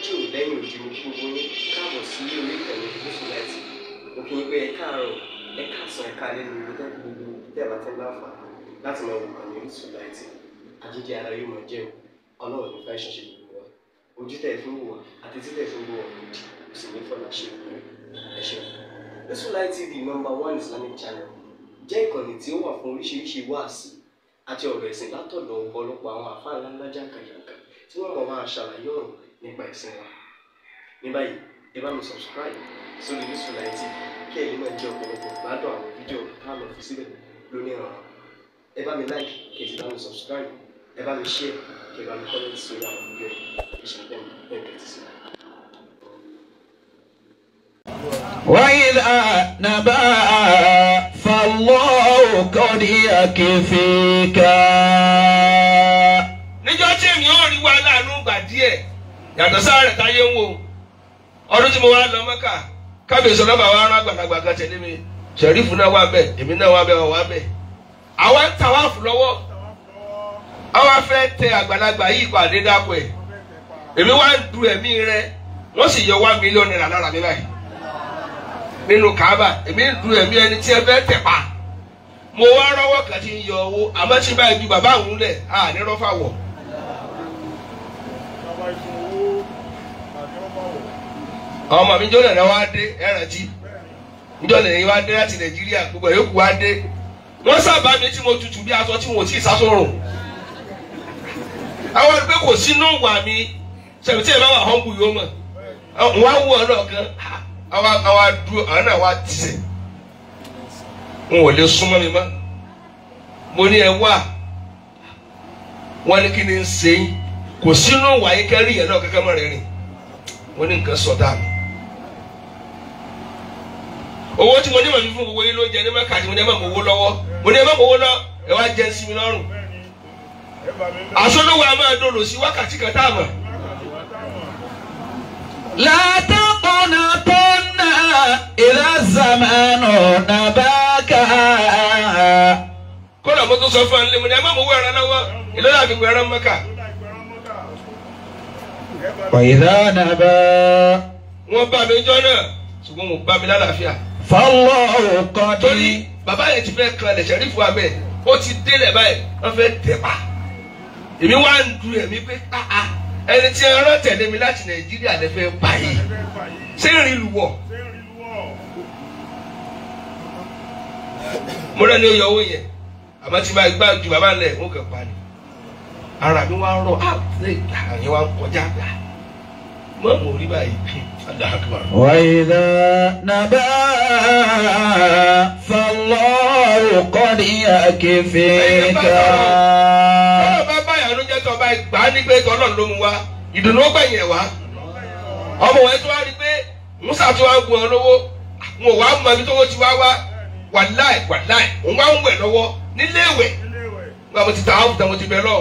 Lájò lẹ́yìn òdi, mo kí gbogbo yín káàbọ̀ sí orí ìkànnì Orísun Light. Mo kí yín pé ẹ káàárọ̀, ẹ káàsán, ẹ káalẹ́ ní gbogbo gbogbo tẹ́ ẹ bá ti ń láǹfààní láti máa wò ìkànnì Orísun Light. Àjíjẹ ara yóò máa jẹun, Ọlọ́run ní fáìsàn ṣe gbogbo wa. Ojú tẹ̀ fún wò wá àti títẹ̀ fún wò wá òdì kò sì ní fọlá ṣe ìpínlẹ̀. Ẹ ṣeun. Orísun Light TV, number one Islamic channel, jẹ́ ìkànnì tí ó wà fún oríṣiríṣi wáàsí àti ọ̀rọ̀ ẹ̀sìn látọ̀dọ̀ ọ̀pọ̀lọpọ̀ àwọn àfáà ńláńlá jàǹkàjàǹkà tí wọ́n mọ̀ máa ṣàlàyé ọ̀rọ̀ nípa ẹ̀sìn wa. Ní báyìí, ẹ bá mi subscribe sórí Orísun Light TV kí ẹ̀yin náà jẹ́ ọ̀pọ̀lọpọ̀ gbádùn àwọn fídíò tá a lọ fi síbẹ̀ lónìí ọ̀rọ̀. Ẹ bá mi like, kí ẹ sì bá mi subscribe, ẹ bá mi share, kí ẹ bá mi comment sórí àwọn fídíò yìí. Ẹ ṣe bẹ́ẹ̀ bẹ́ẹ̀ tẹ́tí sí. وإذا نبأ فالله قد يكفيك. Níjọ́ tí èmi ò rí wàhálà nù gbà díẹ̀ yàtọ̀ sáré táyé ń wò, ọdún tí mo wá lọ Mẹ́kà, kábíyèsí ọlọ́ba wa rán àgbàlagbà kan tẹ̀lé mi, sẹ̀rífù náà wà bẹ́ẹ̀, èmi náà wà bẹ́ẹ̀, wà bẹ́ẹ̀. Àwa ń tàwáàfù lọ́wọ́, àwa fẹ́ tẹ àgbàlagbà yìí pàdé dáko ẹ̀, èmi wá ń du ẹ̀mí rẹ, wọ́n sì yọ ₦1 million lára mi báyìí nínú Kaaba. Èmi ń du ẹ̀mí ẹni tí ẹ fẹ́ tẹ̀ pa, mo wá rọ́wọ́ kan tí ń yọ owó, àmọ́ tí báyìí ju bàbá òun lẹ̀ à ní rọ́fà wọ̀. Àwọn ọmọ mi jọ́nà náà wá dé ẹ̀rántí jọ́nà yìí wá dé láti Nàìjíríà, gbogbo ẹ̀yọ́kù wá dé, wọ́n sábà mi tí mo tutù bí aṣọ tí mo ti sásọ̀rùn. Àwọn ẹgbẹ́ kò sínú wà mí sẹ̀mi tí ẹ bá wà họ́nbù yóò mọ̀ wọ́n á wú ọ náà kan, àwa dúró, àwọn náà wá tisẹ̀, n ò lè súnmọ́ mi mọ́. Mo ní ẹ wá, wọ́n ní kí ni ń ṣe yín, kò sínú wà yín kẹ́rì yẹn náà kankan mọ́ rẹ̀ rìn. Wọ́n ní nǹkan sọ̀dá mi. Owó tí mo ní màmí fún gbogbo yín ló ń jẹ ní Mẹ́kà, tí mo ní ẹ má mọ owó lọ́wọ́, mo ní ẹ má mọ owó lọ, ẹ wá jẹ sí mi lọ́rùn. Àsọlówó a máa dolo sí wákàtí kan tá a mọ̀. لا تقنطن إذا الزمان نباك. Kódà mo tún sọ fún ẹ nílé, mo ní ẹ má mọ owó ẹran lọ́wọ́, ìlú náà fi gbé ẹran Mẹ́kà. وإذا نبا Wọ́n bá mi jọ náà, ṣùgbọ́n mo bá mi lálàáfíà. فالله قد Torí bàbá yẹn ti fẹ́ kan lẹ̀, sẹ́rífù abẹ́ ó ti délẹ̀ báyìí, wọ́n fẹ́ tẹ̀ pa. Èmi wá ń du ẹ̀mí pé áá, ẹni tí ẹran tẹ̀lé mi láti Nàìjíríà lè fẹ́ pa yìí, ṣé ìrìn lù wọ̀? Mo rẹ́ ni ó yọ owó yẹn, àmọ́ tí báyìí gbá ju bàbá ńlẹ̀ ó kàn pa ni. Ara mi wá ń rọ, á àyẹ̀ wá ń kọjá mọ́ mo rí báyìí. Allahu Akbar. وإذا نبا فالله قد يكفيك. Ọlọ́run bá báyà ló jẹ́ tó ọba gbà á ní pé Ọlọ́run ló mú wa, ìdùnnú ó gbẹ̀yìn ẹ̀ wá. Ọmọ wọn tó wá rí pé Musa tó wá ń gun ọ lówó, wọn ò wá mọ ibi tó wọ́n ti wá wá. Wàláì wàláì, òun wá ń wẹ̀ lọ́wọ́ nílé ìwẹ̀. Nígbà mo ti ta áwùjọ mo ti bẹ̀ lọ.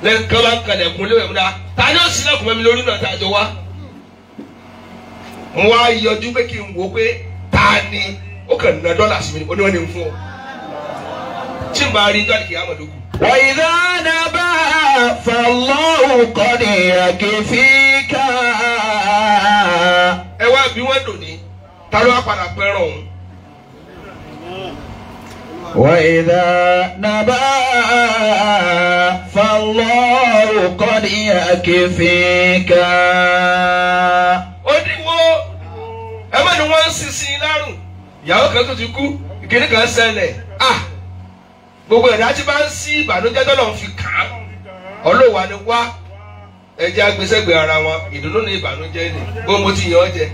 Lẹ́ẹ̀kan bá ń kalẹ̀ kún léwẹ̀ múra, ta ni ó sílẹ̀kùn mẹ́mi lórí náà tá a jọ wá? Mo wá yọjú pé kí n wò ó pé ta ni ó kàn ná dọ́là sí mi, ó ní wọ́n ní n fún ọ. Tí n bá rí dọ́là kìí àmọ̀ lókun. وإذا نبا فالله قد يكفيك. Ẹ wá bí wọ́n dùn ní, ta ló wá padà pẹ́ràn òun? وإذا نبا فالله قد يكفيك. Ó ní wo ẹ má ní wọ́n ń sinsin lárùn, ìyàwó kan tó ti kú, ìkíní kan ṣẹlẹ̀, ah gbogbo ẹ̀dá tí bá ń sí ìbànújẹ́ tọ́lọ̀ ń fi kàn án, ọlọ́wà ni wá ẹjẹ́ agbésẹ́gbẹ̀ ara wọn, ìdùnnú ní ìbànújẹ́ ni bó mo ti yàn ọ́ jẹ.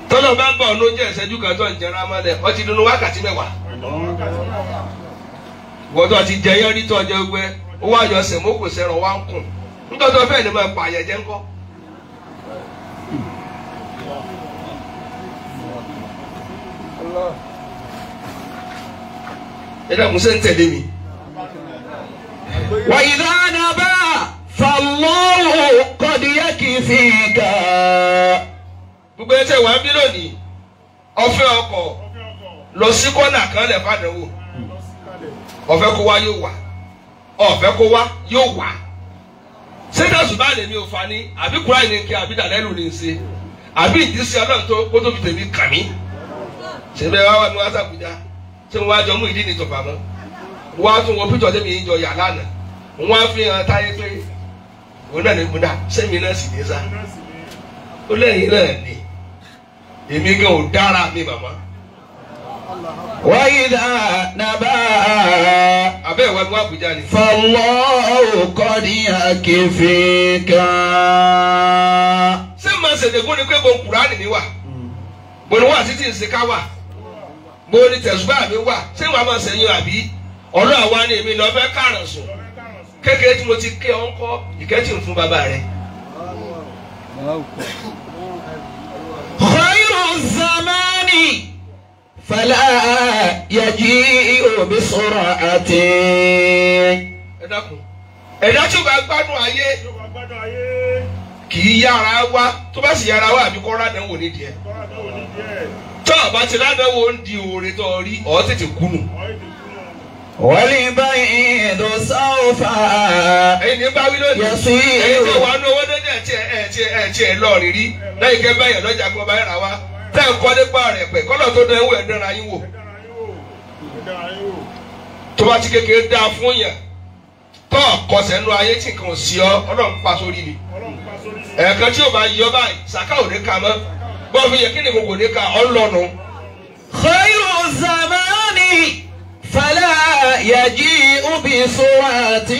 Tọ́lọ̀ bá ń bọ̀ ọ́nú jẹ́ ìṣẹ́jú kan tó ń jẹra mọ́lẹ̀, ó ti dunu wákàtí 10. Wọ́n tó ti jẹ yẹn rí tó ọjọ́ gbẹ, ó wá yọ sẹ̀mó kò sẹ̀rọ̀ wá ń kùn, nítorí tó fẹ́ẹ̀ ni máa pa àyẹ̀jẹ̀ ńkọ́. Ẹ dàkún, ṣé ń tẹ̀lé mi? وإذا نبا فالله قد يكفيك. Gbogbo ẹ tẹ wà ń bí lónìí, ọ̀fẹ́ ọkọ̀ lọ sí kọ́nà kan lẹ̀ fàdánwò, ọ̀fẹ́ kó wá yóò wá, ọ̀fẹ́ kó wá yóò wá. Ṣé tẹ̀sùbá lèmi ò fa ní àbí kúrá ní kí àbí dàlẹ́lù ní í ṣe àbí ìdísí ọlọ́run tó kó tó fi tèmi kà mí. Ṣé bẹ́ẹ̀ wá wà ní wá sàbújá ṣé wọ́n á jọ mú ìdí ní ìtọ̀pà mọ́? Wọ́n á tún wọ píjọ tẹ́mi yìí jọ yà lánàá. Wọ́n á fi hàn táyé pé òun náà ní múdà sẹ́mi náà sì ní sá. Ó lẹ́yìn náà ni èmi gan ò dára mi màmá. وإذا نبا Abẹ́ ìwà mi wá Àbújá ni. فالله قد يكفيك. Ṣé màá ṣèdègún ni pé mo Kùránì mi wà? Mo ní wà títí ìsìnká wà. Mo ní tẹ̀sùbá mi wà. Ṣé wàá máa ṣẹ̀yìn àbí? Ọ̀rọ̀ àwa ni èmi lọ fẹ́ káràn sùn. Kékeré tí mo ti ké ọ ń kọ́ ìkẹ́tì ń fún bàbá rẹ̀. خير الزمان فلا يجيء بسرعة. Ẹ dákun. Ẹ̀dá tí ó bá gbádùn ayé kì í yára wá tó bá sì yára wá àbí kọ́ rádánwò nídìí ẹ̀. Tó o bá ti rádánwò ń di oore tó o rí ọ̀ tètè kú nù. والبعيد سوف Ẹ̀yin ní bá wí lónìí. Ẹ̀yin tó يصير wà ní owó dédé ẹ̀tí ẹ̀tí ẹ̀tí ẹ̀ lọ́ọ̀rì rí lẹ́yìn kẹ́ báyọ̀ lọ́jà kó bá yàrá wa tẹ́ ẹ̀ kọ́ nípa rẹ̀ pẹ̀ kọ́lọ̀ tó dán ẹ̀wọ̀ ẹ̀ dánra yín wò. Tó bá ti kékeré dáa fún yàn tó kọsẹ̀ nú ayé tí nǹkan ò sí ọ Ọlọ́run pa sórí ni. Ẹ̀ẹ̀kan tí ò bá yọ báyìí sàká ò ní ka mọ́ bọ́ọ̀ fi yẹ kí ni kò ní ka ọ́ lọ́nu. خير الزمان فلا يجيء بسرعة.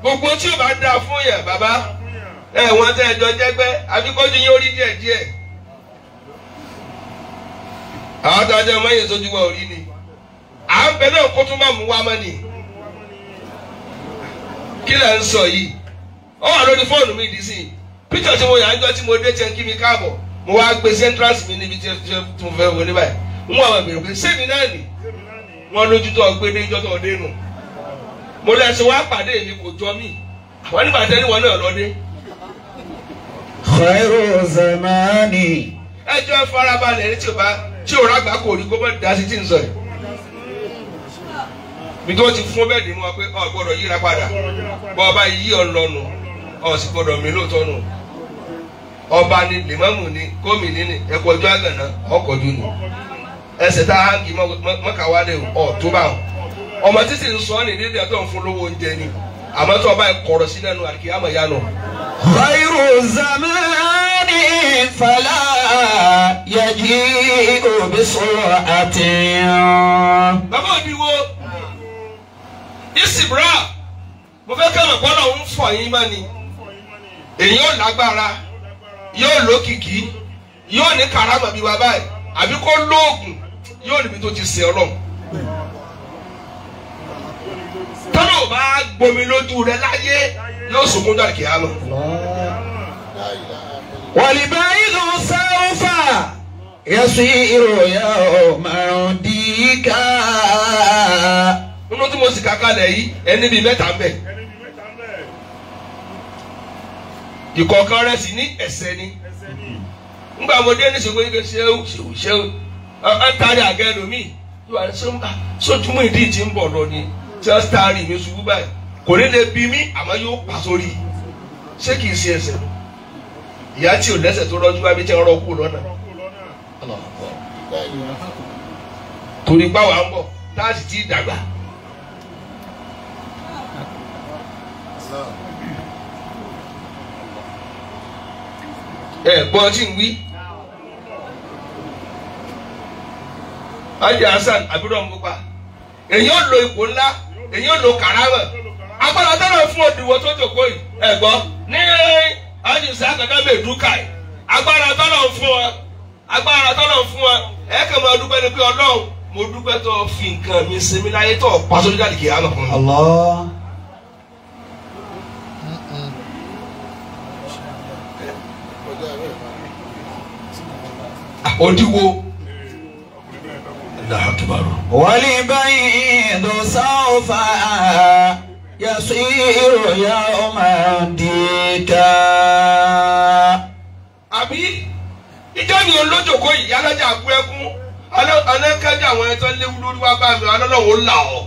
Gbogbo tí o bá dáa fún yàn bàbá ẹ wọn tẹ ẹjọ jẹgbẹ́ àbíkọjú yín ó rí díẹ̀ díẹ̀. Àwọn tó ajá mọ́yìn sójú wa ò rí ni à ń bẹ náà kó tún má mú wa mọ́ ni. Kí lẹ̀ ń sọ yìí? Ó wà lórí fóònù mi dì sí i píṣọ̀ tí mo yà ń jọ tí mo dé tiẹ̀ kí mi káàbọ̀ mo wá gbé centrals mi níbi tí mo fẹ́ wọlé báyìí n wọ́n àwọn ìbèrè pé sẹ́mi náà nì wọ́n lójú tó gbé dé ijọ́ tó dé nù mo lẹ́sìn wá pàdé mi kò jọ mí àwọn nígbà tẹ́lẹ̀ wọn náà lọ dé. خير الزمان Ẹjọ́ farabalẹ̀ ní tí o bá tí o rágbá kò rí kó mọ̀ dá sí tí ń sọ yìí. Mi tó ti fún bẹ́ẹ̀ dì mú wa pé ọ gbọ́dọ̀ yíra padà bọ́ ọba yí ọ lọ́nu ọ sì gbọ́dọ̀ mí lóòótọ́ nù. Ọba ni lèmọ́mù ni gómìnì ni ẹ̀kọ́ ọjọ́ àgànná ọkọ̀jú ni. Ẹsẹ̀ tá a hangi mọ́kàwálé ọ̀ tó bá wọn. Ọmọ títí ń sọ ní dédé àtọ̀ ń fún lówó oúnjẹ ni àmọ́ tó ọba kọ̀rọ̀ sí lẹ́nu àkìyàmọ̀ yánu. خير الزمان فلا يجيء بسرعة. Bàbá òbí wo ìsìbúrà mo fẹ́ kẹ́mọ̀ gbọ́dọ̀ ń fọ̀ yín mọ́ ni èyí ò lágbára yóò lókìkí yóò ní karama bíi wa báyìí àbí kó lóògùn yóò níbi tó ti ṣe Ọlọ́run. Tọ́lá ò bá gbomi lójú rẹ láyé yóò sunkún jáde kìí àmọ́. والبعيد سوف يصير يوما ديكا. Nínú tí mo sì kà kalẹ̀ yìí ẹni bíi mẹ́ta ń bẹ. Ìkọ̀ọ̀kan rẹ̀ sì ní ẹ̀ṣẹ̀ ni. Ngbà mo dé ní ṣègbè yìí ṣéwù ṣéwù ṣéwù ẹ ń tarí àgẹ́ ẹlòmíì yóò wá ní sójúmọ́ ìdí tí ń bọ̀ lọ ni tí wọ́n tarí mi ṣubú báyìí kò ní lè bí mi àmọ́ yóò pa sórí ṣé kìí ṣe ẹ̀ṣẹ̀ lọ. Ìyá tí ò lẹ́sẹ̀ tó rọ́jú wá bí tí ń rọ́ kú lọ́nà. Torí báwa ń bọ̀ tá a sì ti dàgbà. Ẹ gbọ́n tí ń wí. Ajé Hasan àbúrò ń pupa. Èyí ò lo ipò ńlá, èyí ò lo kàrámà. Agbára tọ́lọ̀ fún òdiwọ̀n tó jòkó yìí. Ẹ gbọ́ ní Ajé Sàkàdá Mẹ́dúkà yìí. Agbára tọ́lọ̀ fún ọ. Agbára tọ́lọ̀ fún ọ. Ẹ kàn máa dúpẹ́ ni pé Ọlọ́run mo dúpẹ́ tó fi nǹkan mi ṣe mí láyé tó pa sójú jáde kìí àmọ̀ fún mi. Allah. Òdiwọ̀. Allahu Akbar. والبيض سوف يصير يوما ديكا. Àbí ìjọ mi ò lójòkó yìí alájà àkú ẹkún alákẹ́jà àwọn ẹ̀tọ́ léwu lórí wá bá mi alọ́lọ́wọ́ là ọ́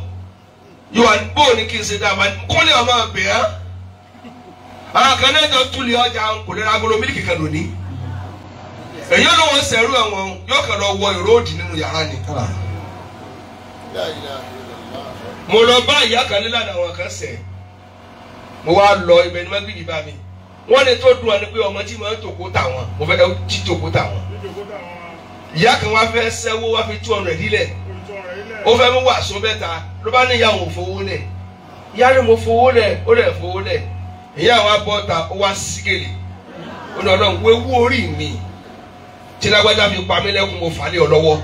yóò wá bó ní kí n ṣe dáa kó lè ọmọ bẹ̀ ẹ́ Àwọn kan náà jọ túlẹ̀ ọjà kò lè ra agolo mílíkì kan lónìí. Èyí ló wọ́n sẹ̀rú ẹ̀wọ̀n yóò kàn lọ wọ ìró òdì nínú yàrá ni. Mo lọ bá ìyá kan nílànà àwọn kan sẹ̀. Mo wá lọ ibẹ̀ ní mọ́gbìlì bá mi. Wọ́n ní tó dùn ọ́ ni pé ọmọ tí mo ń tòkó tà wọ́n mo fẹ́ tí tòkó tà wọ́n. Ìyá kan wá fẹ́ sẹ́wó wá fi 200 lílẹ̀. Ó fẹ́ mú wàásù mẹ́ta ló bá ní ìyá òun fowó lẹ̀. Ìyá ni mo fowó lẹ̀ ó lẹ̀ fowó lẹ̀. Ìyá àwọn abọ́ta ó wá sígèlè. Ó ní Ọlọ́run wo ewu orí mi. Tí lágbájá fi pa mí lẹ́kùn mo fà lé ọ lọ́wọ́.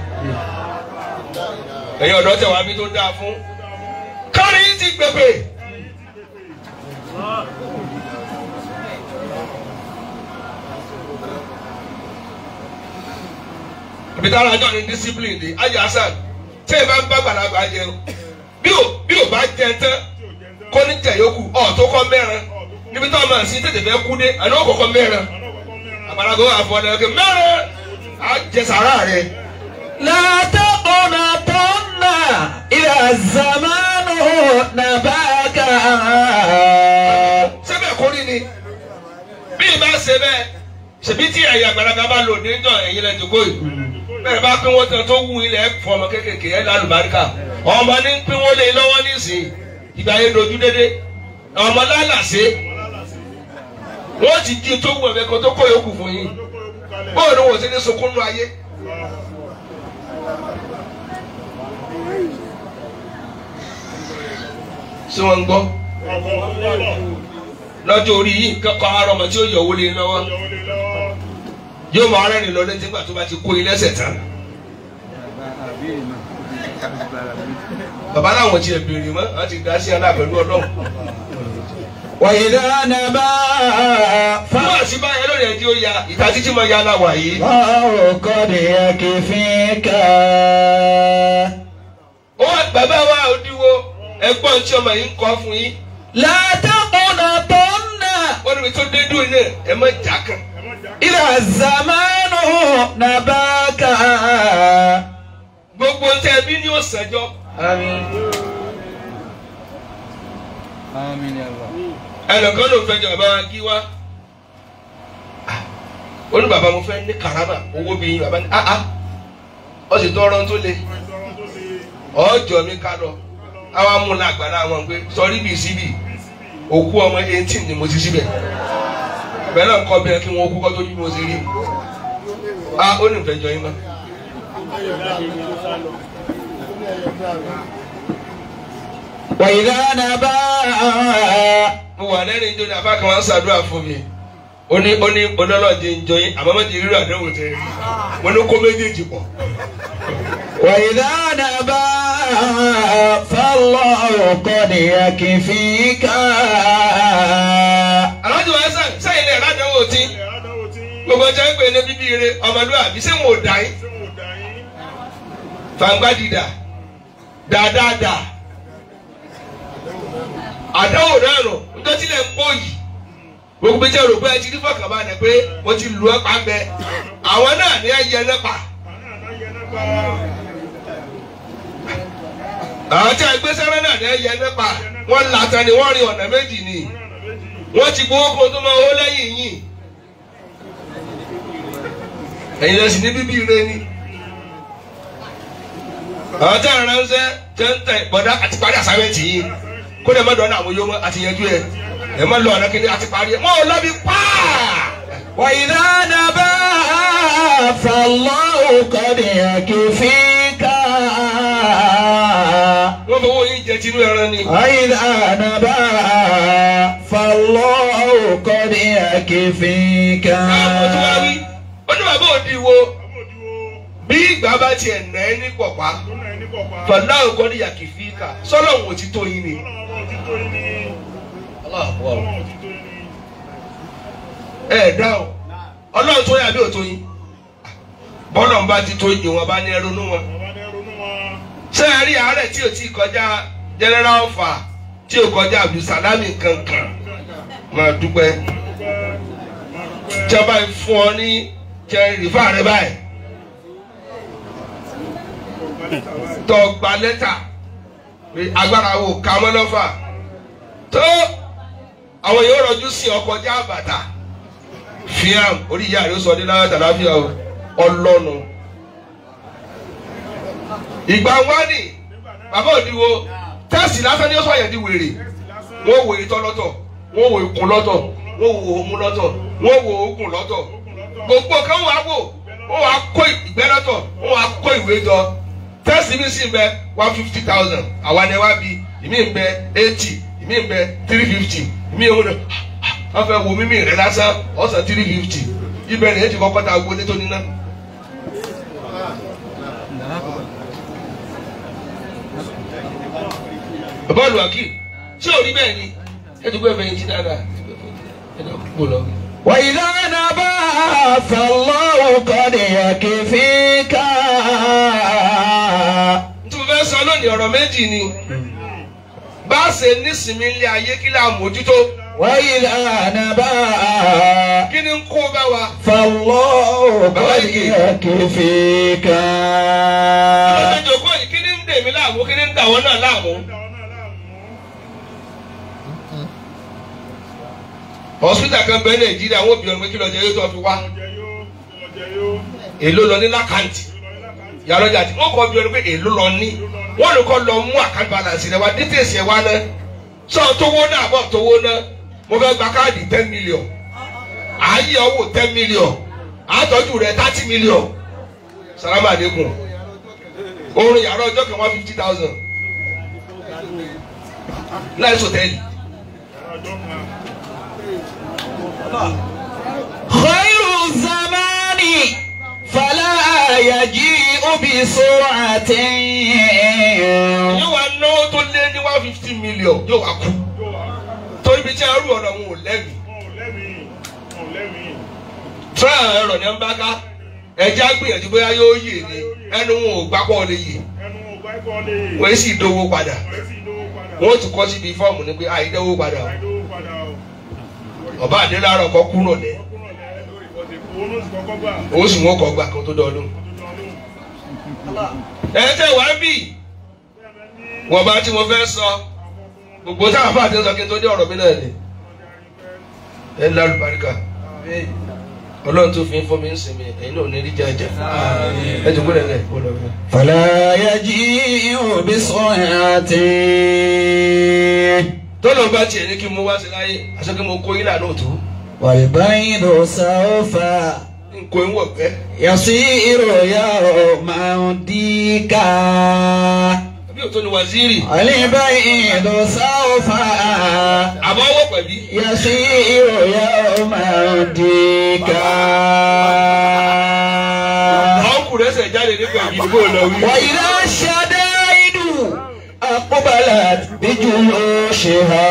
Ẹ̀yin ọ̀dọ́ tẹ̀ wá bí tó dáa fún. Kárí yìí ti gbèpè. Ibi táwọn àjọ ní discipline ni Ayé Hasan tí ẹ bá ń bá gbàlagbà jẹun bí ò bá jẹ tán kó ní jẹ yòókù ọ̀ tó kọ́ mẹ́ran níbi táwọn máa sí tètè fẹ́ kú dé àná ó kọ́kọ́ mẹ́ran àgbàlagbà wà fọ́ ọ́ mẹ́ran á jẹ sàrà rẹ. لا تقنطن إذا الزمان نباك. Sẹ́bẹ̀ kórìí ni bí ìbá ṣe bẹ́ẹ̀ ṣèbí tí ẹ̀yà àgbàlagbà bá lò níjọ́ ẹ̀yìn lẹ́jọ́ kóyì bẹ́ẹ̀ bá pín wọ́n tán tó wù ilẹ̀ fún ọmọ kéékèèké ẹ̀ lálùbáríkà ọmọ ní pín wọ́n lé lọ́wọ́ nísìnyí ìgbà yẹn dojú dédé ọmọ lálàsé wọ́n ti di tó wù ẹ̀fẹ́ kan tó kó yòókù fún yín bóòlù wọ́n ti ní sunkún nù ayé. Ṣé wọ́n ń gbọ́? Lọ́jọ́ orí yìí nǹkan kan arọ ọmọ tí ó yọ owó lé lọ́wọ́ yóò máa rẹ́rìn lọ létí nígbà tó bá ti kó ilé ẹsẹ̀ tán. Bàbá làwọn ti béèrè mọ́, wọ́n ti dá sí aláà pẹ̀lú Ọlọ́run. وإذا نبا Fún àṣìbáyé lórí ẹjí ó ya ìta títí mọ́ ya aláwà yìí. فالله قد يكفيك. Ó wá bàbá wa òdiwo ẹ̀gbọ́n tí ọmọ yìí ń kọ́ fún yín. لا تقنطن Ó níbi tó dé dúró náà ẹ má jà kàn. إذا الزمان نباك. Gbogbo tẹ bí ní òsànjọ́. آمين. Àmín ya Allah. Ẹnìkan ló fẹ́ jọ bàbá wa kí wá. Ó ní bàbá mo fẹ́ ní karama owó bíi bàbá ní áá ó sì tọrọ tó le ọjọ́ mi ká lọ àwọn amúnà àgbàlá àwọn pé sọrí bíi síbì òkú ọmọ 18 ni mo ti síbẹ̀ bẹ́ẹ̀ náà kọ́ bẹ́ẹ̀ kí wọ́n kú kọ́ tó bí mo ṣe rí a ó ní ìfẹ́ jọ yín mọ́. وإذا نبا Mo wà lẹ́rìn ijó ní abá kan wá ń ṣàdúrà fún mi ó ní ọlọ́lọ́dẹ ń jọ yín àmọ́ mọ́tì rírọ àdéhùn tẹ mo ní kó méjèèjì pọ̀. وإذا نبا فالله قد يكفيك. Alájọ wa sẹ́yìn lè rádánwò tí gbogbo ọjọ́ ń pè ní bíbí ire ọmọlúwàbí ṣé wọn ò dá yín fàǹgbádìdà dáadáa àdáwò náà nù nítorí tí lè ń pọ̀ yìí gbogbo ìjẹ́ rò pé ẹ ti rí fọkànbalẹ̀ pé mo ti lù ọ́ pa ń bẹ àwọn náà ní ẹyẹ nípa àwọn tí a gbé sẹ́rẹ́ náà ní ẹyẹ nípa wọ́n làtàn ni wọ́n rin ọ̀nà méjì ni wọ́n ti gbowó kó tó máa hó lẹ́yìn yìí ẹ̀yin lẹ́sìn ní bíbí ire ni àwọn tí a ránṣẹ́ tẹ́ ń tẹ̀ bọ́dá àti parí àsámẹ́ǹtì yìí kó lè má dọ̀nà àwọn yóò mọ́ àti yanjú ẹ̀ ẹ̀ má lọ ọ̀nà kíní àti parí ẹ̀ mọ́ ò lọ́bi pàà. وإذا نبا فالله قد يكفيك. Wọ́n fọwọ́ yín jẹ tinú ẹran ni. وإذا نبا فالله قد يكفيك. Àwọn tó wá wí, ó ní bàbá òdi wo bí ìgbà bá tiẹ̀ nà ẹ́ ní pọ̀pá فالله قد يكفيك sọ́lọ́ òun ò ti tó yín ni. Ẹ dáhùn Ọlọ́run tó yà bí òtó yín bọ́lọ̀ ń bá ti tó ìwọ̀n bá ní ẹrunú wọn. Ṣé ẹ rí àárẹ̀ tí ò tí kọjá general offer tí ò kọjá Abdulsalami kankan máa dúpẹ́ tí a bá fún ọ ní jẹ rìfà rẹ báyìí tó gba lẹ́tà pé agbára wo ká mọ́ lọ́fà tó Àwọn yóò rọjú sí ọkọ̀ já bàtà. Fíàm orí ìyá rẹ̀ ó sọ ní láyọ̀ tàlàáfíà ọlọ́nu. Ìgbà wá ní bàbá òdiwo tẹ́sì lásán ni ó sọ yẹn di wèrè. Wọ́n wo itọ́ lọ́tọ̀, wọ́n wo ikùn lọ́tọ̀, wọ́n wo omú lọ́tọ̀, wọ́n wo oògùn lọ́tọ̀. Gbogbo kan wà wò, wọ́n wá kó ìgbẹ́ lọ́tọ̀, wọ́n wá kó ìwé jọ. Tẹ́sì mi sì ń bẹ 150,000, àwa ni wá bí, ìmí ń bẹ 80, ìmí ń bẹ 350, ìmí ń wọ́n wọ́n fẹ́ wo mímí rẹ̀ lásán, ọ̀sán 350. Ibẹ̀ ni èjì kọ́kọ́ ta gbólé tó níná. Bàbá Olùwàkì, ṣé ò rí bẹ́ẹ̀ ni? Ẹ ti gbé ẹ̀fẹ̀ yín jí dáadáa. Ẹ dọ̀ kó lọ. وإذا نبى فالله قد يكفيك. Tí mo fẹ́ sọ lónìí ọ̀rọ̀ méjì ni. Bá a ṣe nísìmí ilé ayé kí la mójútó. وإذا نبى Kí ni ń kó bá wa? فالله قد يكفيك. Ọ̀sẹ̀ jòkó yìí kí ni ń dè mí láàmú kí ni ń dà wọ́n náà láàmú? Hospital kan bẹ Nàìjíríà wọ́n bí ọmọ kí lọ jẹ yóò tó fi wá. Èló lọ ní lákàntì. Yàrá ọjà tí wọ́n kọ́ bí ọdún pé èló lọ ní. Wọ́n lè kọ́ lọ mú àkáǹtì balance rẹ wá details ẹ̀ wá ná. Sọ tówó náà bọ̀ tówó náà. Mo fẹ́ gba káàdì 10 million. Ààyè ọwọ́ 10 million. Àtọ́jú rẹ̀ 30 million. Salamu alaikum. Oorun yàrá ọjọ́ kan 150,000. Láì sọtẹ́ẹ̀lì. خير الزمان فلا يجيء بسرعة. Yóò wá náwó tó lé ní 150 million yóò wá kú. Torí ibi tí a rú ọ̀rọ̀ wọn ò lẹ́mìí. Tíra ẹ̀rọ ní ń bá ká. Ẹja gbìyànjú bóyá yóò yè ni ẹnu wọn ò gbápọ̀ lè yè. Wọ́n sì dówó padà. Wọ́n tún kọ́ síbi fọ́ọ̀mù ni pé àìdówó padà o. Ọba àdéhùn kọ kúrò lẹ. Ó sì wọ́n kọ́ gbà kan tó dọ́ọ̀lù. Ẹ tẹ́ wá bí wọ́n bá tí mo fẹ́ sọ gbogbo táwọn afáà ti ń sọ kí n tó dé ọ̀rọ̀ mi náà ni. Ẹ ń lálùbáríkà. Ọlọ́run tó fi ń fún mi ń sinmi ẹ̀yin náà ò ní rí jàjà. Ẹ jòkó lẹ́lẹ̀ kó lọ bẹ́ẹ̀. فلا يجيء بسرعة. Tọ́lọ̀ bá tiẹ̀ ní kí n mú wá sí láyé àṣọ kí mo kó yín lànà òtún. والبيض سوف N kò ń wọ̀ pẹ́. يصير يوما ديكا. Àbí òtún ni waziri. البيض سوف Àbọ̀ wọ̀ pẹ̀bí. يصير يوما ديكا. Ọkùnrin ẹsẹ̀ jáde nípa ìbí ìbò lọ wí. وإذا الشدائد أقبلت بجيوشها.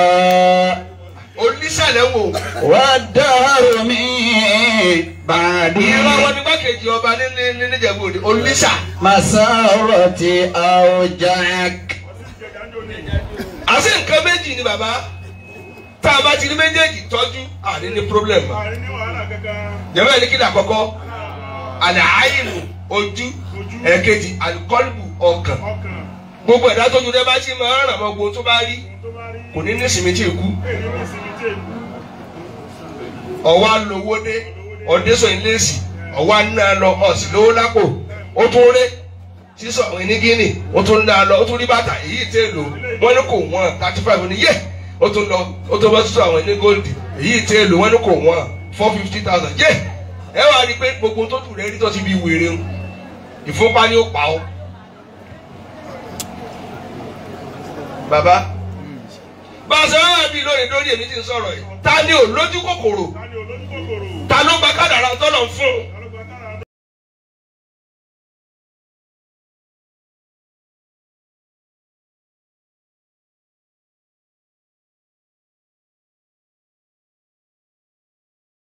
Onísàlẹ̀ wò. والدهر من بعد Ìran wọn ni gbákejì ọba ní Níjẹ̀bú Òde. Onísà. مسارة أوجعك. Àṣé nǹkan méjì ni bàbá. Tá a bá ti rí méjèèjì tọ́jú, àní ní problem. Jẹ̀mọ́ ẹ̀ ní kí ni àkọ́kọ́? Àlàáyìnù ojú. Ẹ̀kejì àlùkọ́lùbù ọkàn. Gbogbo ẹ̀dá tójú rẹ bá ti máa ń ràn mọ́ gbogbo tó bá rí. Kò ní nísìmí tí ì kú. Ọ̀wá lówó dé, ọ̀dẹ́sọ̀ ìlẹ́sì, ọ̀wá ná lọ, ọ̀sì lówó lápò, ó tún ré sísọ àwọn ní Gíní, ó tún ná lọ, ó tún rí bàtà èyí tẹ́ lò, wọ́n ní kò wọ́n 35 ní yé, ó tún lọ, ó tún bọ́ sísọ àwọn ní góòlì, èyí tẹ́ lò, wọ́n ní kò wọ́n 450,000 yé. Ẹ wá rí i pé gbogbo tó tù rẹ rí tó ti fi wèrè ń, ìfúnpá ni ó pa ọ́. Bàbá bá a sọ wá bí lónìí lórí èmi tí ń sọ̀rọ̀ yìí, ta ni ò lójú kòkòrò? Ta ló gba kádàrá tọ́lọ̀ ń fún un?